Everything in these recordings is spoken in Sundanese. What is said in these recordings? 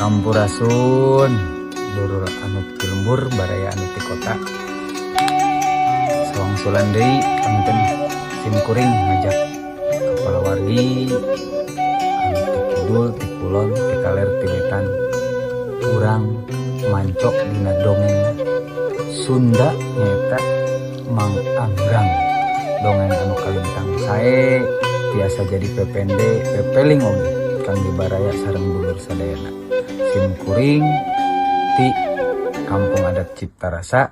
Sampurasun dulur anu ti lembur baraya anu ti kota sawangsulan deui panginten sim kuring ngajak kepala wargi anu ti kidul ti kulon ti kaler ti wetan urang mancok dina dongeng Sunda nyaeta Mang Anggang dongeng anu kalintang sae tiasa jadi pepende pepeling oge kangge baraya sareng dulur sadayana sim kuring ti Kampung Adat Cipta Rasa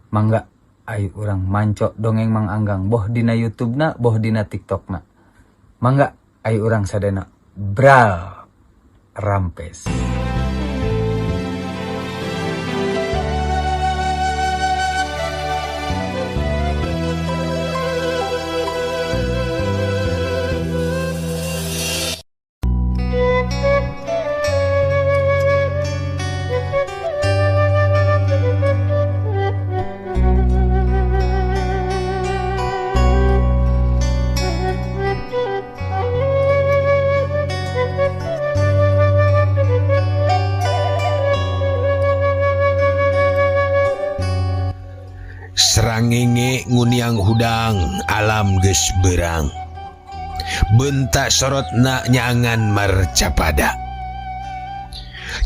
mangga ayo urang mancok dongeng Mang Anggang boh dina YouTube na boh dina TikTok na mangga ayo urang sadayana bral rampes. Srangenge nguniang hudang alam geus beurang. Bentak sorotna nyangan marcapada.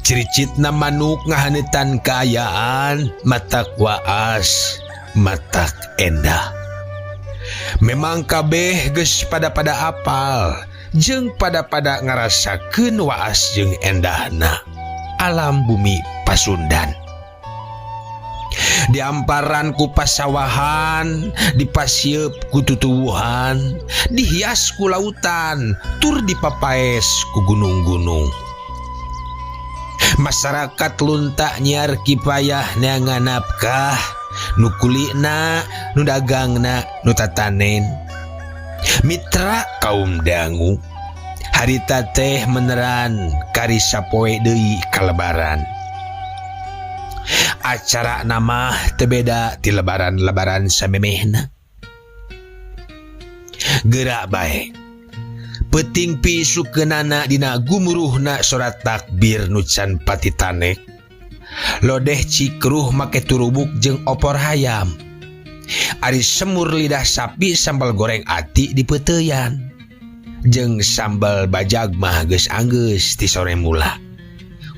Ciricitna manuk ngahaneutan kaayaan matak waas matak endah. Memang kabeh geus pada-pada apal jeung pada-pada ngarasakeun waas jeung endahna alam bumi Pasundan. Diamparan ku pasawahan, dipasieup ku tutuwuhan, dihias ku lautan, tur dipapaes ku gunung-gunung. Masyarakat lunta nyiar kipayah neangan nafkah, nu kulina, nu dagangna, nu tatanen. Mitra kaum dangu, harita teh meneran kari sapoe deui kalebaran. Acara nama teu beda ti lebaran-lebaran samemehna. Gerak bae. Peuting piisukeunana dina gumuruhna sorat takbir nu can patitanek. Lodeh cikruh make turubuk jeung opor hayam. Ari semur lidah sapi sambal goreng ati dipeuteuyan. Jeung sambal bajag mah geus anggeus ti sore mula.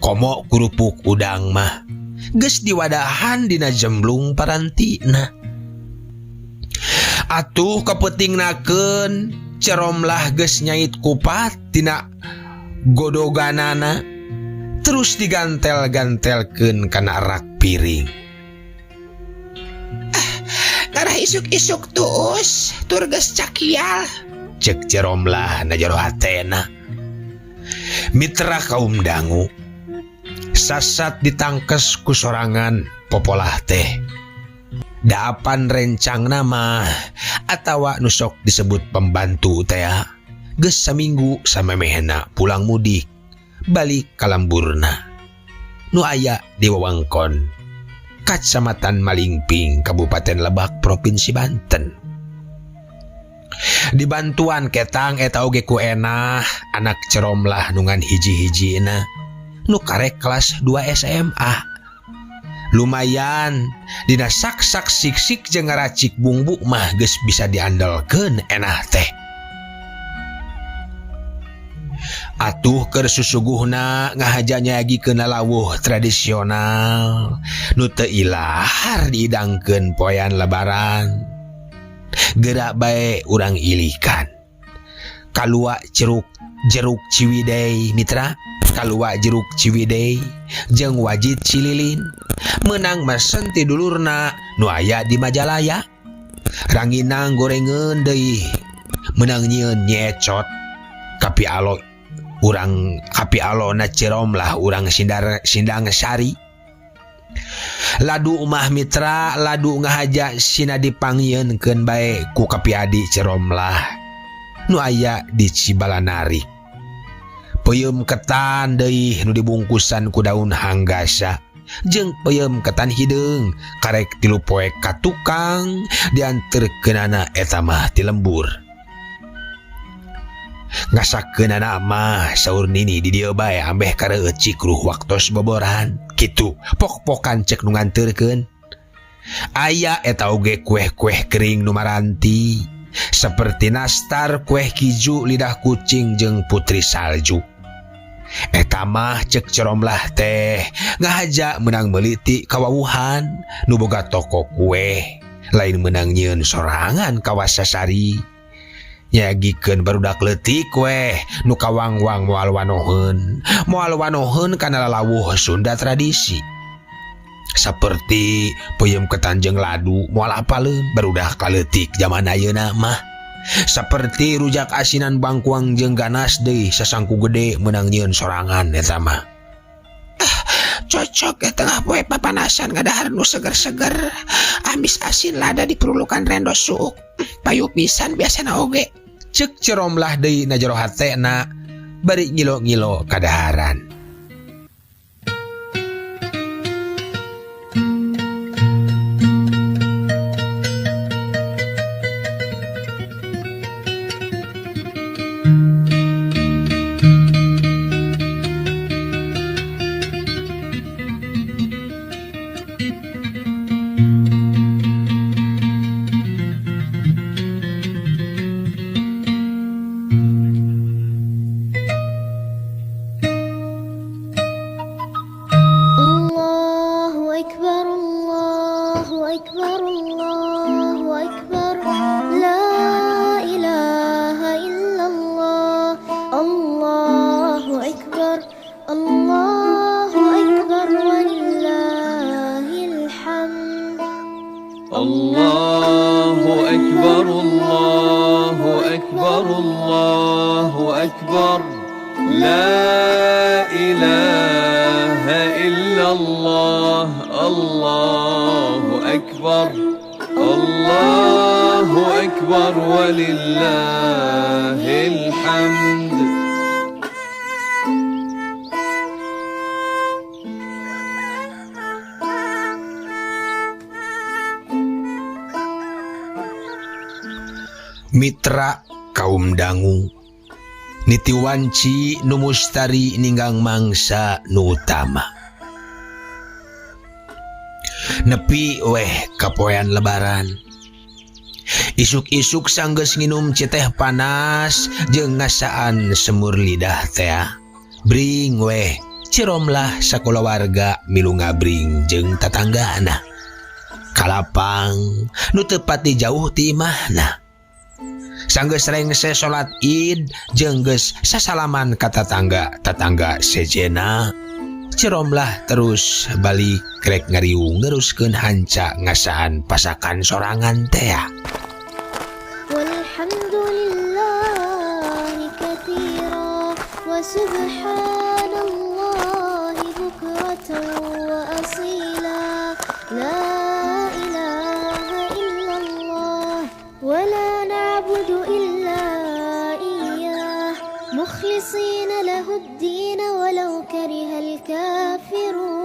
Komo kerupuk udang mah geus diwadahan dina jemblung parantina. Atuh kapeutingnakeun ceromlah geus nyait kupat tina godoganana terus digantel-gantelkeun kana rak piring. Ngarah isuk-isuk tuus tur geus cakial. Cek ceromlah na jero hatena. Mitra kaum dangu sasat ditangkes ku sorangan popolah teh. Daapan rencang nama atawa nu sok disebut pembantu teh geus saminggu samemehna pulang mudik balik ka lemburna nu aya di wewengkon Kacamatan Malingping, Kabupaten Lebak, Provinsi Banten. Dibantuan ketang eta oge ku enah anak ceromlah nu ngan hiji-hijina nu karek kelas 2 SMA. Lumayan dina sak-sak sik-sik jeung ngaracik bumbu mah geus bisa diandalkeun enah teh. Atuh keur susuguhna ngahaja nyayagikeun lawuh tradisional nu teu ilahar diidangkeun poean lebaran. Gerak bae urang ilikan. Kalua jeruk Ciwidey mitra, kalua jeruk Ciwidey jeung wajit Cililin menang mesen ti dulurna nu aya di Majalaya. Ranginang gorengeun deui menang nyieun nyecot kapi alo urang kapi alona ceromlah urang sindar sindang sari. Ladu mah mitra ladu ngahaja sina dipanggieunkeun bae ku kapiadi ceromlah nu aya di Cibalanarik. Peuyeum ketan deui nu dibungkusan ku daun hanggasa jeung peuyeum ketan hideung karek 3 poe ka tukang dianterkeunana eta mah ti lembur. Ngasakkeunana mah saur nini di dieu bae ambeh kareueut cikruh waktos boboran. Kitu pok-pokan cek nu nganterkeun. Aya eta oge kueh-kueh kering nu maranti seperti nastar, kueh kiju, lidah kucing jeung putri salju. Eta mah cek Ceromlah teh ngahaja menang meuli ti kawawuhan nu boga toko kue, lain menang nyieun sorangan kawas sasari. Nyagikeun barudak leutik weh nu kawangwang moal wanoheun, moal wanoheun kana lalawuh Sunda tradisi. Seperti peuyeum ketan jeung ladu moal apaleun barudak kaleutik zaman ayeuna mah. Seperti rujak asinan bangkuang jeung ganas deui sasangku gede menang nyieun sorangan eta mah. Cocok ya tengah poe papanasan ngadahar nu seger-seger. Amis asin lada diperlukan rendos suuk. Payu pisan biasana oge. Cek Ceromlah deui na jero hatena bari ngilo-ngilo kadaharan. الله أكبر الله أكبر الله أكبر لا إله إلا الله الله أكبر الله أكبر ولله الحمد. الله أكبر الله أكبر الله أكبر لا إله إلا الله الله أكبر الله أكبر ولله الحمد. Mitra kaum dangu niti wanci nu mustari ninggang mangsa nu utama. Nepi weh kapoean lebaran. Isuk-isuk sanggeus nginum ceteh panas jeung ngasaan semur lidah tea. Bring weh Ceromlah sakulawarga milu ngabring jeung tatanggana. Kalapang nu teu pati jauh ti imahna. Sanggeus rengse salat Id jeung geus sasalaman ka tatangga-tatangga sejena. Ceromlah terus balik rek ngariung neruskeun hanca ngasaan pasakan sorangan tea. Walhamdulillahi katsira wa subhanallahi bukratan wa asila. La ilaha illallah wa la na'budu illa iyyah mukhlishina lahuddin walau karihal kafirun.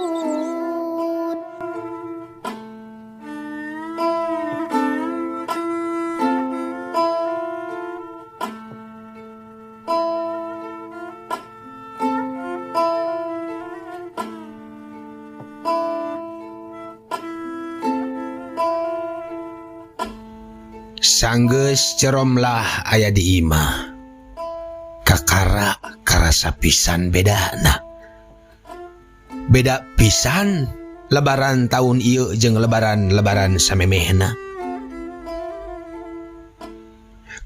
Sanggeus Ceromlah aya di imah. Kakara karasa pisan bedana. Beda pisan lebaran tahun ieu jeung lebaran-lebaran samemehna.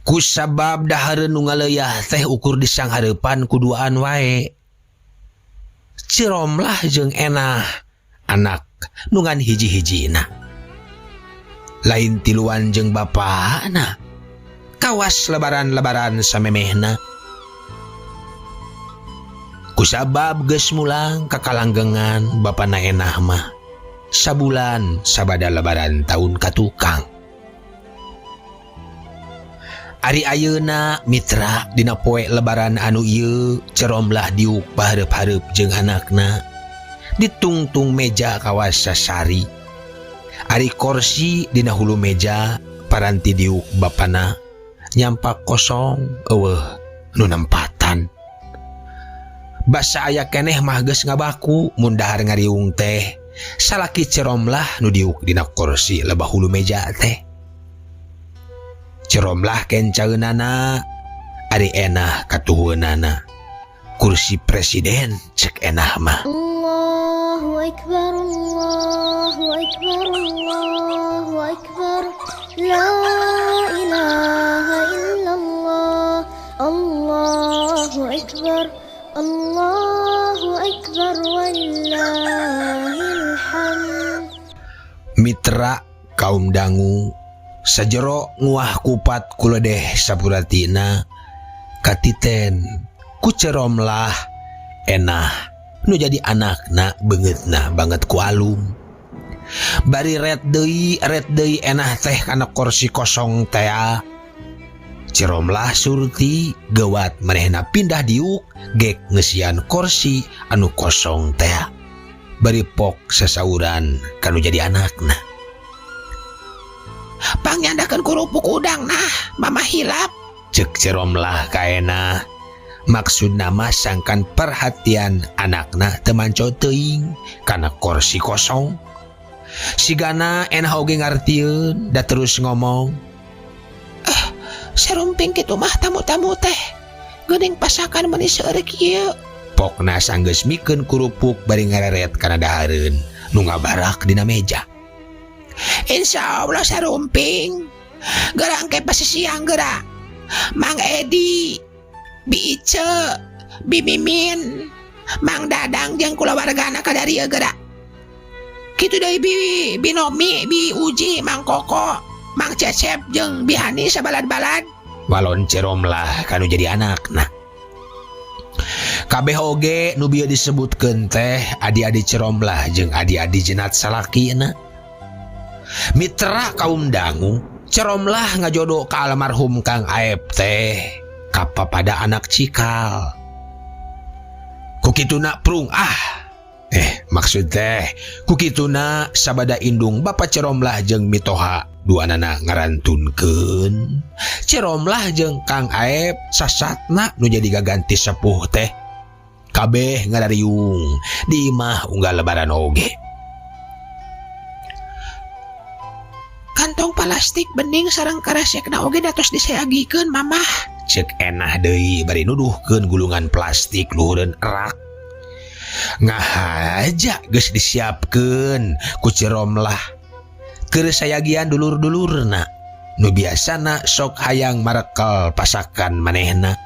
Kusabab dahareun nu ngaleuya teh ukur disanghareupan kuduaan wae. Ceromlah jeung enah anak nu ngan hiji-hijina. Lain tiluan jeung bapana. Kawas lebaran-lebaran samemehna. Kusabab geus mulang ka kalanggengan bapana enah mah. Sabulan sabada lebaran tahun katukang. Ari ayeuna mitra dina poe lebaran anu ieu Ceromlah diuk pahareup-hareup jeung anakna. Ditungtung meja kawas sasari. Ari korsi dina hulu meja paranti diuk bapana nyampak kosong eueuh nu nempatan. Basa aya keneh mah geus ngabaku mun dahar ngariung teh salaki Ceu Romlah nu diuk dina kursi lebah hulu meja teh. Ceu Romlah kencaeunana ari Enah katuhueunana. Kursi presiden cek Enah mah. Allahu akbar, Allahu akbar, Allahu akbar. La ilaha illallah. Allahu akbar. Allahu akbar walillahil hamd. Mitra kaum dangu sajero nguah kupat kuledeh sapuratina katiten ku Ceu Romlah Enah nu jadi anakna beungeutna banget ku alum. Bari ret deui Enah teh kana kursi kosong tea. Ceu Romlah surti geuwat manehna pindah diuk gek ngeusian kursi anu kosong tea. Bari pok sasauran kanu jadi anakna. Pangyandakeun kerupuk udang nah, mama hilap. Cek Ceu Romlah ka Enah. Maksudna mah sangkan perhatian anakna teu manco teuing kana kursi kosong. Sigana Enah oge ngartieun da terus ngomong. Sarumping kitu mah tamu-tamu teh geuning pasakan meuni seueur kieu. Pokna sanggeus mikeun kerupuk bari ngareret kana dahareun nu ngabarak dina meja. Insya Allah sarumping gerang ke pasisiang gerak Mang Edi, Bi Ice, Bi Mimin, Mang Dadang jeung kulawargana kadarieu gerak. Kitu deui Bi Binomi, Bi Uji, Mang Koko, Mang Cecep jeung Bi Hani sabalad-balad. Walon Ceu Romlah kanu jadi anakna. Kabeh oge nu bieu disebutkeun teh adi-adi Ceu Romlah jeung adi-adi jenat salakina. Mitra kaum dangu, Ceu Romlah ngajodo ka almarhum Kang Aep teh kapapada anak cikal. Ku kituna prung ah. Maksud teh ku kituna sabada indung Bapa Ceu Romlah jeung mitoha duanana ngarantunkeun. Ceu Romlah jeung Kang Aep sasatna nu jadi gaganti sepuh teh. Kabeh ngarariung di imah unggal lebaran oge. Kantong plastik bening sareng karesekna oge datos disayagikeun mamah. Cek Enah deui bari nuduhkeun gulungan plastik luhureun erak. Ngahaja geus disiapkeun ku Ceu Romlah. Keur sayagian dulur-dulurna nu biasana sok hayang marekel pasakan manehna.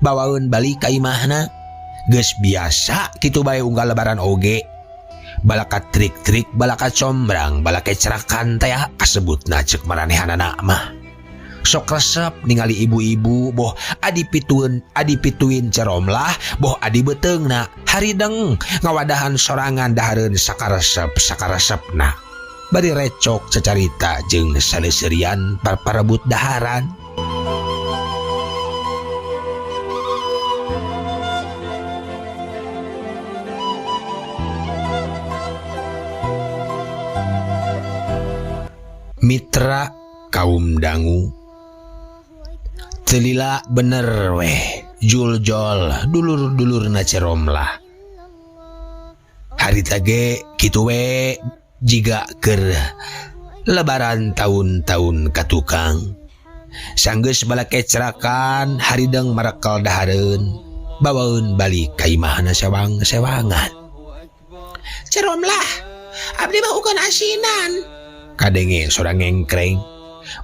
Bawaeun balik ka imahna. Geus biasa kitu bae unggal lebaran oge. Balaka trik-trik, balaka combrang, balaka cerakan teh kasebutna cek maranehanana mah. Sok resep ningali ibu-ibu boh adi pituin Ceu Romlah, boh adi beuteungna harideng ngawadahan sorangan dahareun sakaresep-sakaresepna. Bari recok cacarita jeung saleseurian parparebut daharan. Mitra kaum dangu telila bener weh juljol dulur-dulurna Ceu Romlah. Harita ge kitu we jiga keur lebaran tahun-tahun katukang. Sanggeus balake cerakan harideng marekel dahareun bawaeun balik ka imahna sewang-sewangan. Ceu Romlah, abdi mah ukeun asinan. Kadenge sora ngengkreng.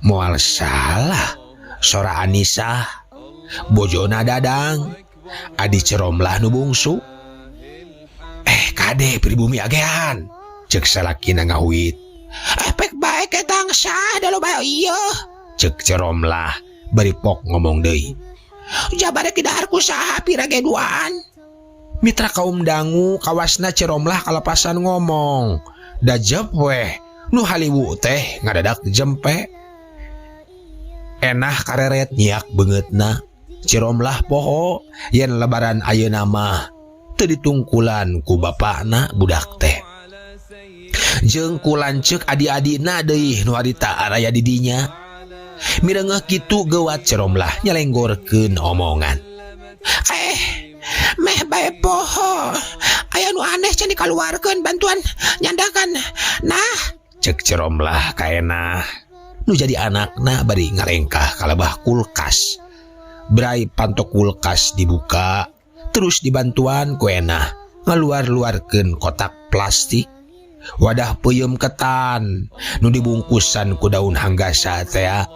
Moal salah sora Anisah bojona Dadang adi Ceu Romlah nu bungsu. Kade pribumi agehan cek salakina ngahuit. Efek bae ketang sah da loba ieu cek Ceu Romlah bari pok ngomong deui. Jabare kidahar ku saha pira ge duaan. Mitra kaum dangu kawasna Ceu Romlah kalepasan ngomong. Dajep weh nu haliwu teh ngadadak jempe. Enah kareret nyiak beungeutna. Ceu Romlah poho yen lebaran ayeuna mah teu ditungkulan ku bapakna budak teh. Jeung ku lanceuk adi-adina deui nu harita araya di dinya. Mireungeuh kitu geuwat Ceu Romlah nyalenggorkeun omongan. Eh, meh bae poho. Aya nu aneh can dikaluarkeun bantuan nyandakan. Nah, cek Ceu Romlah ka Enah nu jadi anakna bari ngarengkah kalebah kulkas. Bray panto kulkas dibuka terus dibantuan ku Enah ngaluar-luarkeun kotak plastik wadah peuyeum ketan nu dibungkusan ku daun hanggasa tea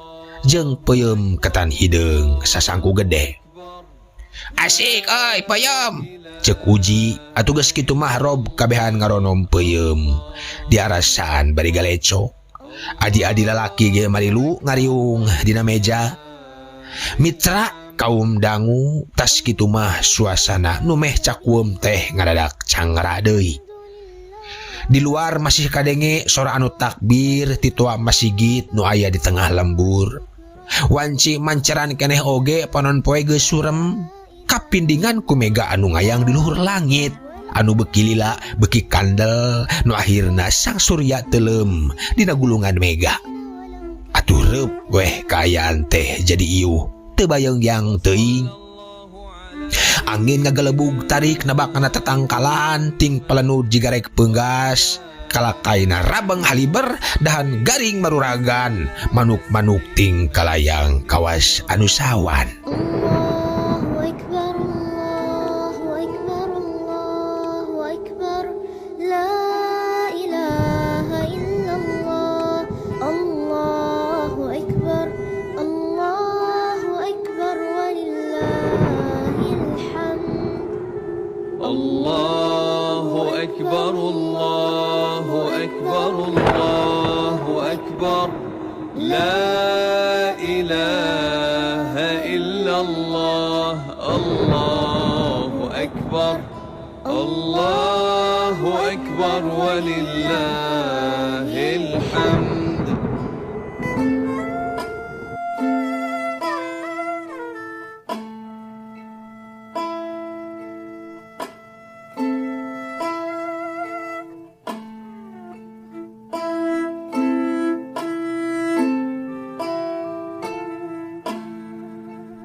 jeung peuyeum ketan hideung sasangku gede. Asik euy peuyeum. Cek Uji atuh geus kitu mah rob kabehan ngaronom peuyeum diarasaan bari galeco. Adi-adi lalaki ge marilu ngariung dina meja. Mitra kaum dangu tas kitu mah suasana nu meh cakueum teh ngadadak cangra deui. Di luar masih kadenge sora anu takbir ti toa masigit nu aya di tengah lembur. Wanci manceran keneh oge panon poe geus surem kapindingan ku mega anu ngayang di luhur langit anu beki lila beki kandel nu akhirna sang surya teuleum dina gulungan mega. Atuh reup weh kaayaan teh jadi iuh teu bayeung-yang teuing. Angin ngagelebug tarik nabakna tetangkalan ting pelenud jiga rek peunggas kalakaina rabeng haliber dahan garing maruragan manuk-manuk ting kalayang kawas anu sawan. Allahu akbar, Allahu akbar, Allahu akbar, la ilaha illallah, Allahu akbar, Allahu akbar, walillahil hamd. Allahu akbar, Allahu akbar, Allahu akbar, la ilaha illallah, Allahu akbar, Allahu akbar, walillahil hamd.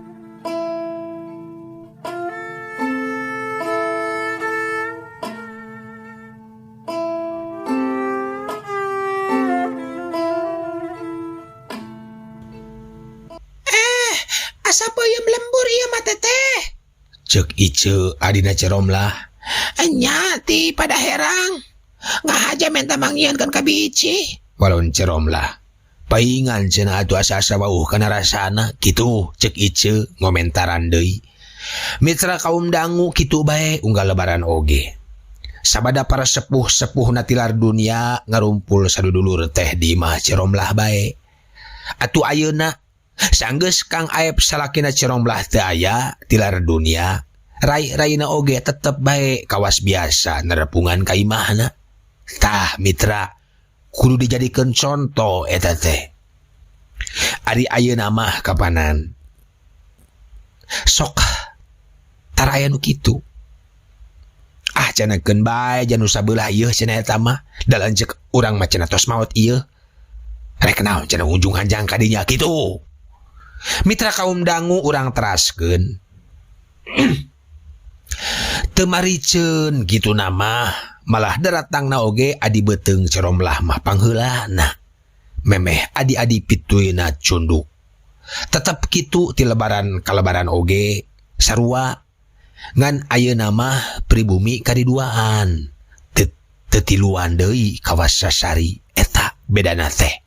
Asa peuyeum lembur ieu mah teteh. Cek Ice adina Ceu Romlah. Enya ti pada herang. Ngahaja menta mangieunkeun ka Bi Ici. Walon Ceu Romlah. Paingan cenah atuh asa-asa wauh kana rasana kitu cek Ice ngomentaran deui. Mitra kaum dangu kitu bae unggal lebaran oge. Sabada para sepuh-sepuh natilar dunia ngarumpul sadudulur teh di imah Ceu Romlah bae. Atuh ayeuna sanggeus Kang Aep salakina Ceu Romlah teu aya tilar dunia, rai-raina oge tetep bae kawas biasa nerepungan ka imahna. Tah mitra kudu dijadikeun conto eta teh. Ari ayeuna mah kapanan sok tara aya nu kitu. Ah cenah keun bae janu sabelah ieu cenah eta mah da lanceuk urang mah cenah tos maot ieu. Rek naon cenah unjung hanjang ka dinya kitu. Mitra kaum dangu urang teraskeun. Teu mariceun kitu nama malah daratangna oge adi beuteung Ceu Romlah mah pangheulana. Memeh adi-adi pituina cunduk. Tetep kitu ti lebaran ka lebaran oge sarua. Ngan ayeuna mah pribumi kadiduaan. Teu tiluan deui kawas sasari eta bedana teh.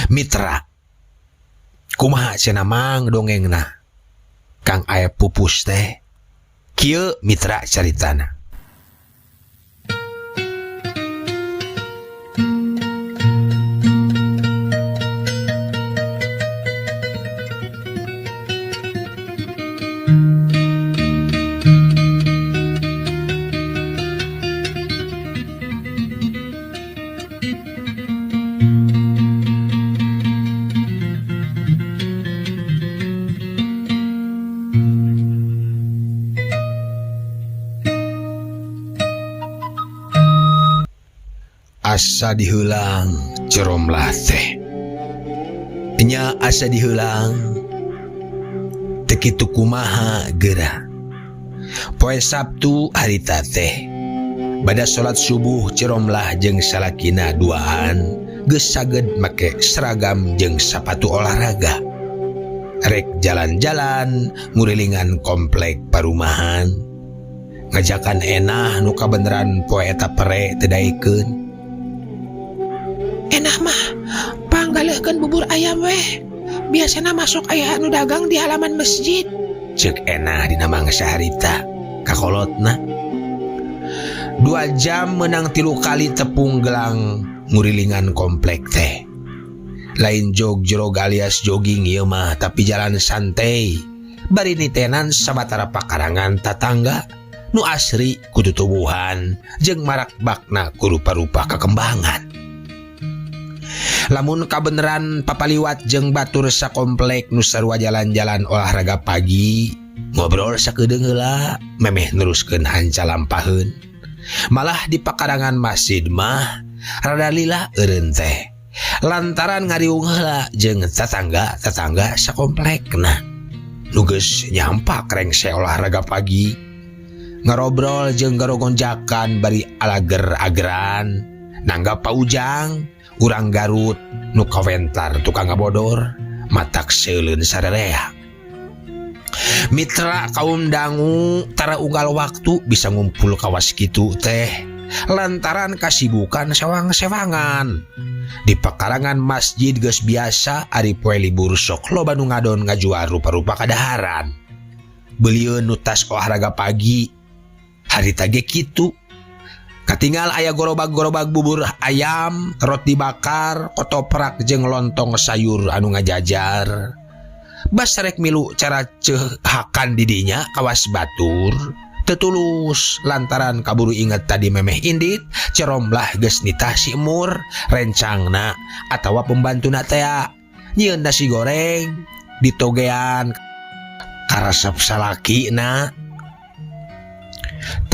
Mitra kumaha cenah mang dongengna Kang Aep pupus teh kieu mitra caritana. Asa diheulang Ceu Romlah teh. Nya asa diheulang. Teu kitu kumaha geura. Poe Sabtu harita teh. Bada salat subuh Ceu Romlah jeung salakina duaan geus saged make seragam jeung sapatu olahraga. Rek jalan-jalan ngurilingan komplek parumahan. Ngajakan Enah nu kabeneran poe eta pere teu daekeun. Enah mah panggaleuhkeun bubur ayam weh. Biasana masuk aya anu dagang di halaman masjid. Ceuk Enah dina mangsa harita kakolotna. 2 jam menang 3 kali tepung gelang ngurilingan komplek teh. Lain jog-jog alias jogging ieu mah, tapi jalan santai. Bari nitenan sabatara pakarangan tatangga nu asri ku tutuwuhan jeung marakbakna ku rupa-rupa kakembangan. Lamun kabeneran papaliwat jeung batur sakomplek nu sarua jalan-jalan olahraga pagi, ngobrol sakedeung heula memeh neruskeun hanca lampaheun. Malah di pakarangan masjid mah rada lila eureun teh. Lantaran ngariung heula jeung tetangga-tetangga sakomplekna. Nu geus nyampak rengse olahraga pagi, ngarobrol jeung garogonjakan bari alager-ageran, nanggap paujang urang Garut nu kawentar tukang ngabodor, matak seuleun sarerea. Mitra kaum dangu tara unggal waktu bisa ngumpul kawas kitu teh lantaran kasibukan sewang-sewangan. Di pekarangan masjid geus biasa ari poe libur sok loba nu ngadon ngajual rupa-rupa kadaharan. Belieun nu tas olahraga pagi harita ge kitu. Katingal aya gorobag-gorobag bubur ayam, roti bakar, kotoprak jeung lontong sayur anu ngajajar. Bas rek milu cara cehakan didinya kawas batur, tetulus lantaran kaburu inget tadi memeh indit, Ceu Romlah geus nitah si Emur, rencangna atawa pembantuna tea, nyieun nasi goreng, ditogean karesep salakina.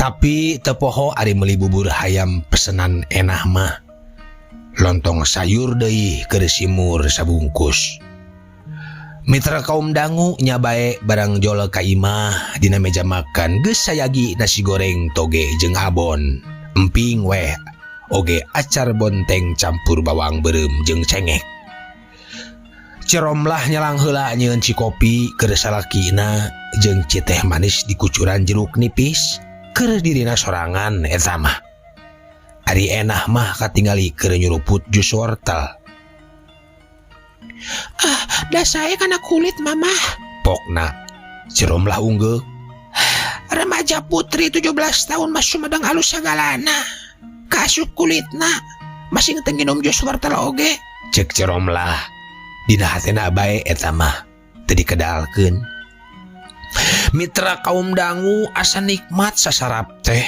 Tapi tepoho ari meuli bubur hayam pesenan Enah mah. Lontong sayur deui keur simur sabungkus. Mitra kaum dangu nyabae barang jol ka imah dina meja makan geus sayagi nasi goreng toge jeung abon. Emping weh oge acar bonteng campur bawang beureum jeung cengek. Ceu Romlah nyalang heula nyieun cikopi keur salakina jeung citeh manis dikucuran jeruk nipis keur dirina sorangan eta mah. Ari Enah mah katingali keur nyuruput jus wortel. Ah, dah saya kana kulit mamah. Pokna Ceu Romlah unggeuh. Remaja putri 17 tahun mah sumedang halus sagalana. Kasup kulitna masih teu nginum jus wortel oge. Cek Ceu Romlah dina hatena bae eta mah teu dikedalkeun. Mitra kaum dangu asa nikmat sasarap teh.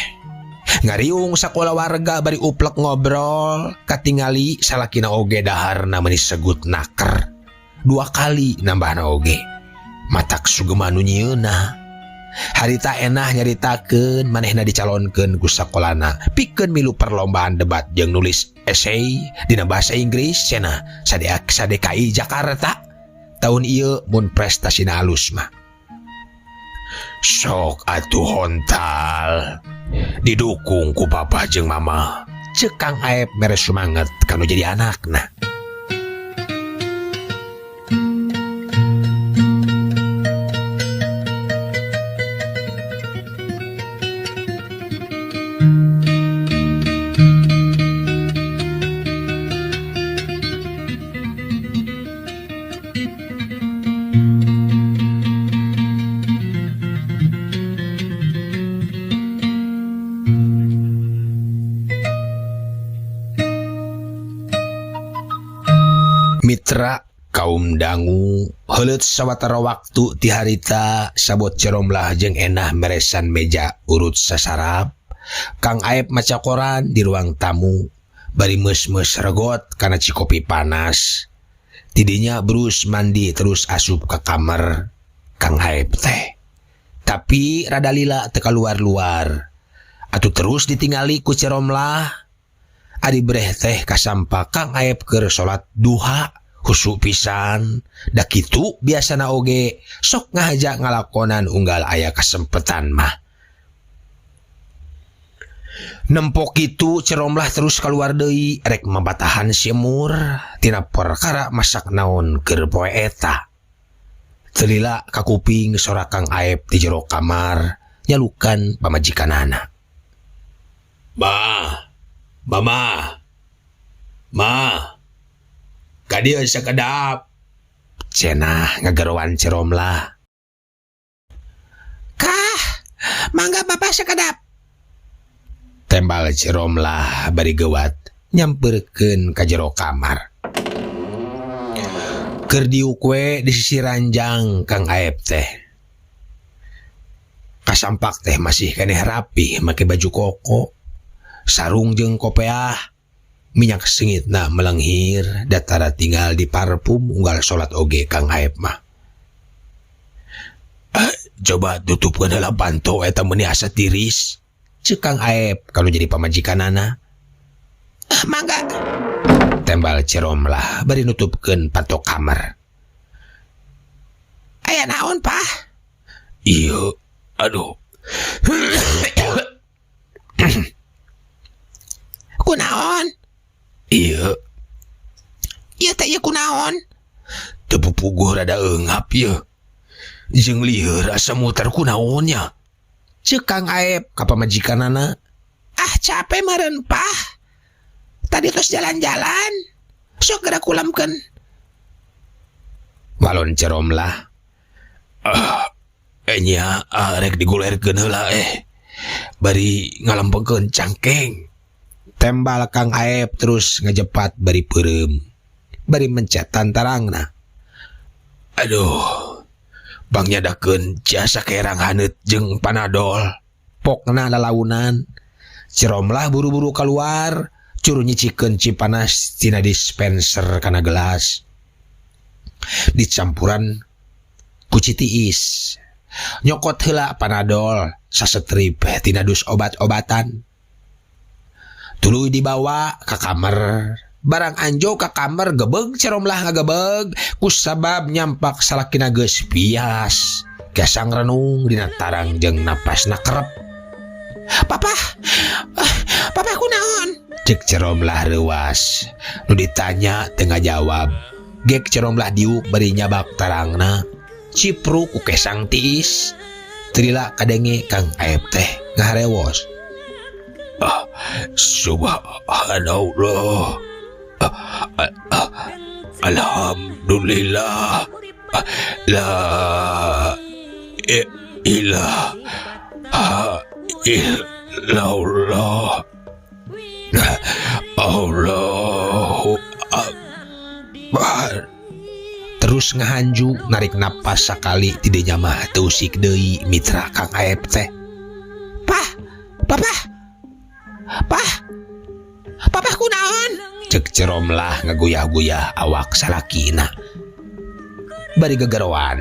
Ngariung sakola warga bari uplek ngobrol, katingali salakina oge daharna meuni segut naker. 2 kali nambahna oge. Matak sugema nu nyieunna. Harita Enah nyaritakeun manehna dicalonkeun ku sakolana pikeun milu perlombaan debat jeung nulis esai dina bahasa Inggris cenah sadeak sadekai Jakarta. Tahun ieu mun prestasina alus mah. Sok atuh hontal. Didukung ku papa jeung mama. Ceuk Kang Aep mere sumanget kanu jadi anakna. Mitra kaum dangu heuleut sawatara waktu ti harita sabot Ceu Romlah jeung Enah meresan meja urut sasarap. Kang Aep maca koran di ruang tamu bari meus-meus regot kana cikopi panas. Tidinya Bruce mandi terus asup ka kamar Kang Aep teh. Tapi rada lila teu kaluar-luar. Atuh terus ditingali ku Ceu Romlah. Ari breh teh kasampa Kang Aep keur salat duha Husu pisan da kitu biasana oge sok ngahaja ngalakonan unggal aya kasempetan mah. Nempok kitu Ceu Romlah terus keluar deui rek mabatahan si Emur tina perkara masak naon keur poe eta. Teu lila kakuping sora Kang Aep di jero kamar nyalukan pamajikanana. Ma, mama, ma, ka dieu sakedap. Cenah ngageroan Ceu Romlah. Kah, mangga Bapak sakedap. Tembal Ceu Romlah bari gewat nyamperkeun ka jero kamar. Keur diuk we di sisi ranjang Kang Aep teh. Kasampak teh masih keneh rapi make baju koko, sarung jeung kopeah, minyak seungitna melenghir datara tinggal di parfum unggal salat oge Kang Aep mah. Coba tutupkeun heula panto eta meuni asa tiris. Ceuk Kang Aep kalau jadi pamajikanana. Mangga. Tembal Ceu Romlah bari nutupkeun panto kamar. Aya naon, Pah? Iya, aduh. Kunaon? Iya. Ieu teh ieu kunaon? Teu pupuguh rada eungap ieu. Jeung lieur asa muter kunaon nya. Ceuk Kang Aep ka pamajikanana. Ah, capek meureun, Pah. Tadi terus jalan-jalan. Sok geura kulamkeun. Walon Ceu Romlah. Nya rek digulerkeun heula Bari ngalempengkeun cangkeng. Tembal Kang Aep terus ngejepat bari peureum. Bari mencetan tarangna. Aduh. Bang nyadakeun jasa kerang haneut jeung Panadol. Pokna lalaunan. Ceu Romlah buru-buru keluar. Curu nyicikeun cipanas tina dispenser kana gelas. Dicampuran ku citiis. Nyokot heula Panadol sasetrip tina dus obat-obatan. Tuluy dibawa ka kamar. Barang anjo ka kamar gebeg Ceu Romlah ngagebeg kusabab nyampak salakina geus pias. Gasang renung dina tarang jeung napasna kerep. Papa, papa kunaon? Cek Ceu Romlah reuas. Nu ditanya teu ngajawab. Gek Ceu Romlah diuk bari nyabak tarangna. Cipruk ku kesang tiis. Teu lila kadenge Kang Aep teh ngaharewos. Ah, subhanallah. Alhamdulillah. La ilaha illallah. Allahu Akbar. Terus ngahanju narik napas sakali tidinya mah teu usik deui mitra Kang Aep teh. Pah, papa, pah, papa kunaon? Cek Ceu Romlah ngaguyah-guyah awak salakina. Bari gegeroan,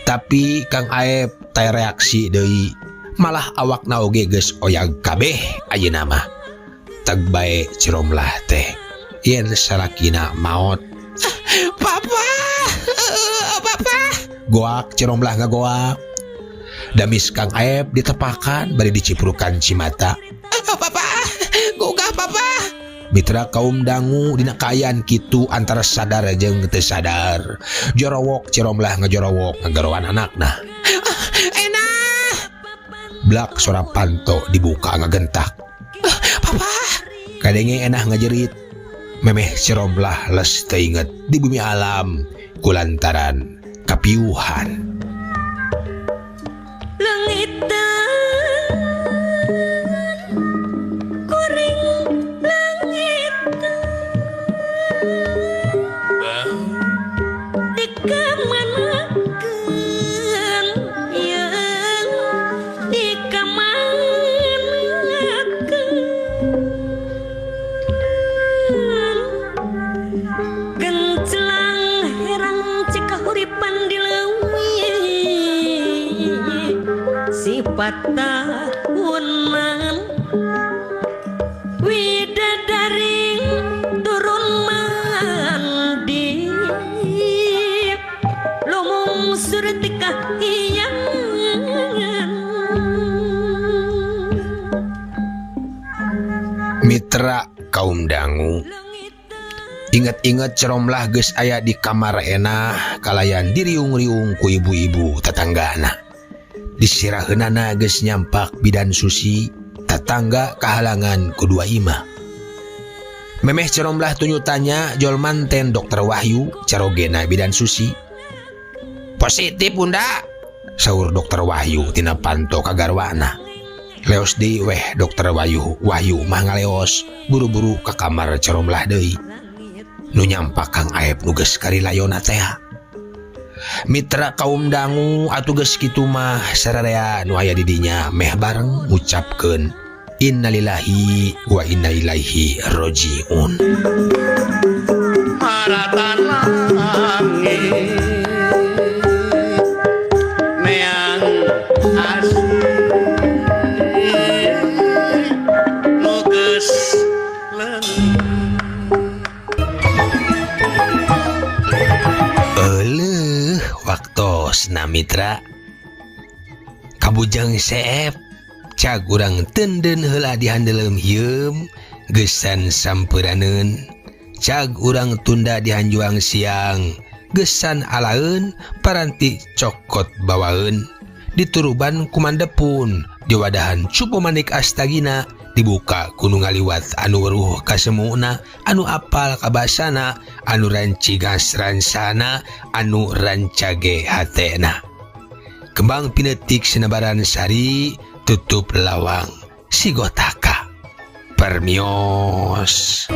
tapi Kang Aep teh reaksi deui, malah awakna oge geus oyag kabeh ayeuna mah. Teg bae Ceu Romlah teh yen salakina maot. Papa, papa. Goak Ceu Romlah ngagoak. Damis Kang Aep ditepakan bari diciprukan cimata. Papa, gugah papa. Mitra kaum dangu dina kaayaan kitu antara sadar jeung teu sadar. Jorowok Ceu Romlah ngajorowok ngageroan anakna. Enak. Blak sora panto dibuka ngagentak. Papa. Kadenge Enah ngajerit. Memeh Ceu Romlah les teu inget di bumi alam kulantaran kapiuhan. Lengitan kuring langitan dikamanakeun yeung dikamanakeun gencelang herang cikahuripan di leuwih. Mitra kaum dangu, inget-inget Ceromlah geus aya di kamar enah kalayan diriung-riung ku ibu-ibu tetanggana. Disiraheunana geus nyampak bidan Susi, tetangga kahalangan ku dua imah. Memeh Ceromlah tunyu tanya jol manten Dokter Wahyu, carogena bidan Susi. "Positif, Bunda," saur Dokter Wahyu tina panto kagarwana. Leos deui weh Dokter Wahyu. Wahyu mah ngaleos buru-buru ke kamar Ceromlah deui. Nu nyampak Kang Aep nu geus karilayona teh. Mitra kaum dangu, atuh geus kitu mah sararea nu aya di dinya meh bareng ngucapkeun innalillahi wa inna ilaihi rojiun. Maratan langit neang asih nu geus leungit. Euleuh, waktosna, mitra. Kabujang seep, cag urang tenden heula di handeuleum hieum gesan sampuraneun. Cag urang tunda di hanjuang siang gesan alaeun. Paranti cokot bawaeun, dituruban ku Mandepun, diwadahan cupu manik astagina, dibuka ku nu ngaliwat anu weruh kasemuna, anu apal kabasana, anu rancigas ransana, anu rancage hatena. Kembang pinetik sinebaran sari, tutup lawang sigotaka. Permios.